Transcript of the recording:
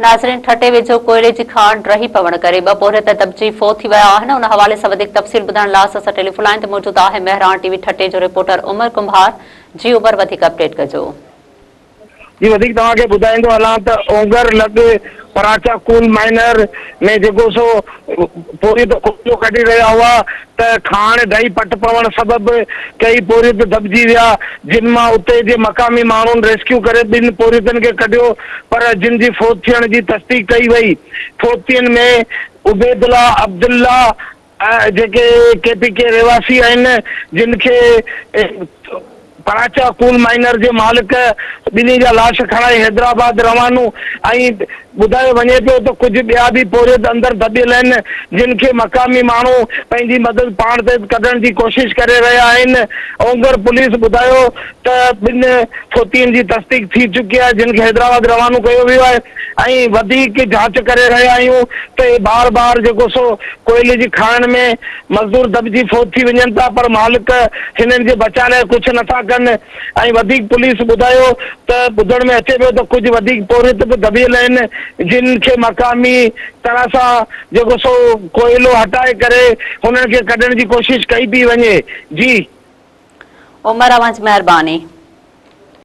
ناظرين ٺٽي ويجهو ڪوئلي جي کاڻ ڊهي پوڻ ڪري ٻه پورهيت دٻجي فوت ٿي ويا آهن ان حوالي سان وڌيڪ تفصيل ٻڌائڻ لاء اسان سان ٽيليفون لائين تي موجود آهي مهراڻ ٽي وي ٺٽي جو رپورٽر عمر ڪنڀار جي عمر وڌيڪ اپڊيٽ ڪجو. جي وڌيڪ توهان کي ٻڌائيندو هلان ته اونگر لڳ پراچا ڪول مائنر ۾ جيڪو سو پورهيت ڪوئلو ڪڍي رهيا هئا ته کاڻ ڊهي پٽ پوڻ سبب ڪيئي پورهيت دٻجي ويا، جن مان اتي جي مقامي ماڻهن ريسڪيو ڪري ٻن پورهيتن کي ڪڍيو پر جن جي فوت ٿيڻ جي تصديق ڪئي وئي. فوتين ۾ عبيدالله عبدالله جيڪي ڪي پي ڪي رهواسي آهن، جن کي پراچا ڪول مائنر جي مالڪ ٻنهي جا لاش کڻائي حيدرآباد روانو ۽ ٻڌايو وڃي پيو ته ڪجهه ٻيا به پورهيت اندر دٻيل آهن جن کي مقامي ماڻهو پنهنجي مدد پاڻ تحت ڪڍڻ جي ڪوشش ڪري رهيا آهن اونگر پوليس ٻڌايو ته ٻن فوتين جي تصديق ٿي چڪي آهي جن کي حيدرآباد روانو ڪيو ويو آهي ۽ وڌيڪ جاچ ڪري رهيا آهيون ته اهي بار بار جيڪو سو ڪوئلي جي کاڻن ۾ مزدور دٻجي فوت ٿي وڃن ٿا پر مالڪ هنن جي بچاء لاء ڪجهه نٿا ڪن ۽ وڌيڪ پوليس ٻڌايو ته ٻڌڻ ۾ اچي پيو ته ڪجهه وڌيڪ پورهيت به دٻيل آهن جن کي مقامي طرح سان جيڪو سو ڪوئلو هٽائي ڪري هنن کي ڪڍڻ جي ڪوشش ڪئي پئي وڃي جي. عمر اوهان جي مهرباني.